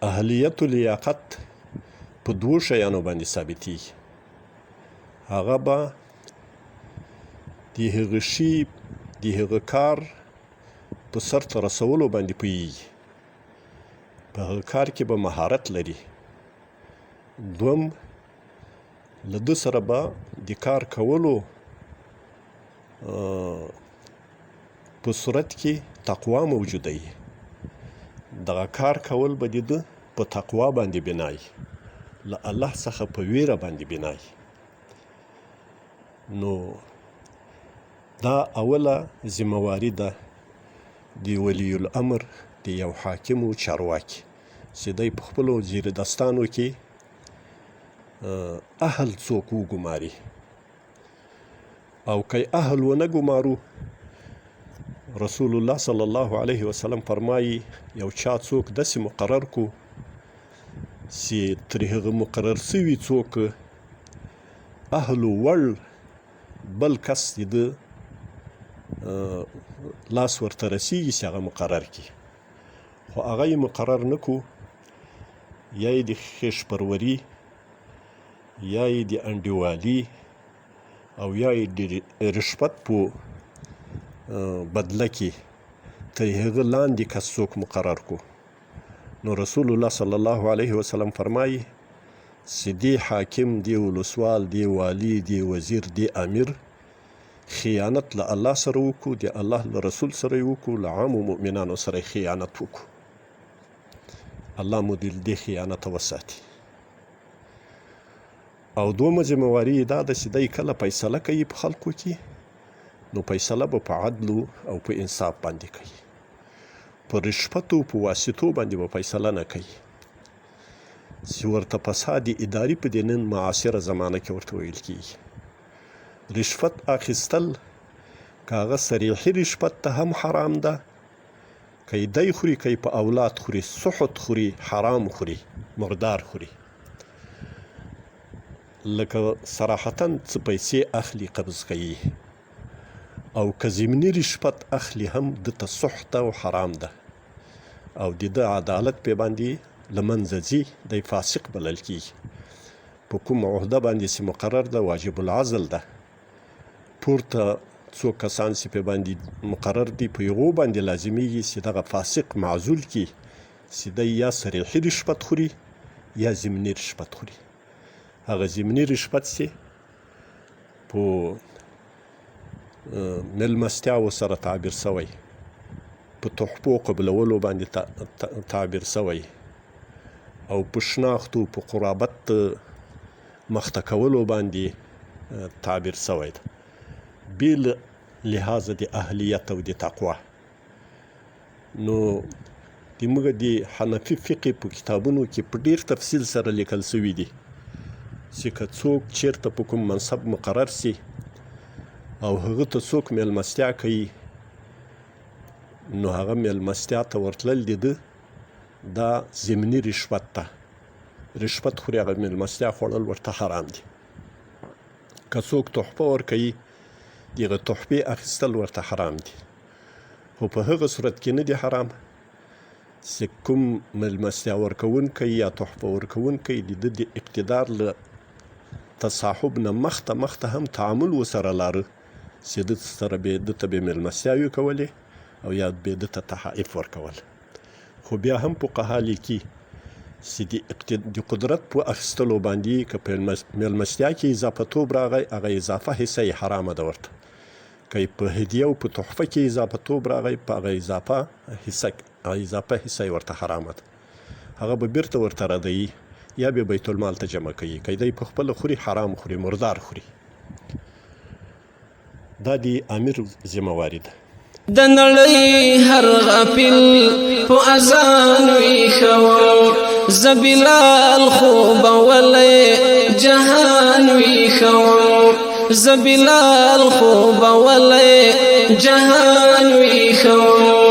اهلیت و لیاقت په دوو شیانو باندې ثابتیږي. هغه به د هغه شي د هغه کار په سرته رسولو باندې پوهیږي، په هغه کار کې به مهارت لري. دوم، له ده سره به د کار کولو په صورت کې تقوا موجوده وي. دغه کار کول به د ده په تقوا باندې بنا وي، له الله څخه په ویره باندې بنا وي. نو دا اوله ذمه واري ده د ولی الامر، د یو حاکم او چارواکي، چې دی په خپلو زیر دستانو کې اهل څوک وګماري. او که اهل ونه ګمارو، رسول الله صلی الله علیه وسلم فرمایي یو چا څوک داسې مقرر کو چې تر هغه مقرر سوي څوک اهل وړ بل کس د ده لاس ورته رسیږي چې هغه مقرر کړي، خو هغه یې مقرر نه کو، یا یې د خویش پروري، یا یې د انډیوالي، او یا یې د رشوت په بدله کې تر هغه لاندې کس څوک مقرر کو. نو رسول الله صلی الله علیه وسلم فرمایي چې دې حاکم، دې ولسوال، دې والي، دې وزیر، دې امیر خیانت له الله سره وکړو، د الله له رسول سره یې وکړو، له عامو مؤمنانو سره یې خیانت وکړو. الله مو دې خیانته وساتي. او دومه ذمه واري یې دا ده چې دی کله فیصله کوي په خلکو کې، نو فیصله به په عدل او په انصاف باندې کوي، په رشوت او په واسطو باندې به فیصله نه کوي، چې ورته فساد اداري په دې نن معاصره زمانه کې ورته ویل کیږي. رشوت اخیستل که هغه صریحي رشوت ته هم حرام ده، که یې دی خوري، که یې په اولاد خوري، سحت خوري، حرام خوري، مردار خوري. لکه صراحتا څه پیسې اخلي قبض کوي، او که ضمني رشوت اخلي هم ده ته سحت او حرام ده، او د ده عدالت پې باندې له منځه ځي، دی فاسق بلل کیږي. په کوم عهده باندې چې مقرر ده واجب العزل ده، پورته څو کسان چې پې باندې مقرر دي په هغو باندې لازمیږي چې دغه فاسق معزول کړي، چې دی یا صریحي رشوت خوري یا ضمني رشوت خوري. هغه ضمني رشوت چې په مېلمستیاوو سره تعبیر شوی، په تحفو قبلولو باندې تعبیر شوی، او په شناختو په قرابت مخته کولو باندې تعبیر شوی ده، بې له لحاظه د اهلیت او د تقوا. نو د موږ د حنفي فقې په کتابونو کې په ډیر تفصیل سره لیکل شوي دي چې که څوک چیرته په کوم منصب مقرر سي او هغه ته څوک میلمستیا کوي، نو هغه میلمستیا ته ورتلل د ده دا ضمني رشوت ده، رشوت خوري، هغه میلمستیا خوړل ورته حرام دي. که څوک تحفه ورکوي، دغه تحفې اخیستل ورته حرام دي، خو په هغه صورت کې نه دي حرام چې کوم میلمستیا ورکوونکی یا تحفه ورکوونکی د ده د اقتدار له تصاحب نه مخته مخته هم تعامل ورسره لاره، چې ده سره به ده ته به میلمستیاوې کولې او یا به ده ته تحائف ورکول. خو بیا هم فقها لیکي چې د قدرت په اخیستلو باندې که په میلمستیا کې اضافه توب راغی، هغه اضافه حصه یې حرامه ده ورته. که په هدیه او په تحفه کې اضافه توب راغی، په هغه اضافه حصه، اضافه حصه یې ورته حرامه ده، هغه به بیرته ورته ردوي یا به بیت المال ته جمع کوي. که دی په خپله خوري، حرام خوري، مردار خوري. دا د امیر ذمه واري ده. د نړۍ هر غافل په اذان ویښوم، زه بلال خوبولی جهان ویښوم، زه بلال خوبولی جهان ویښوم.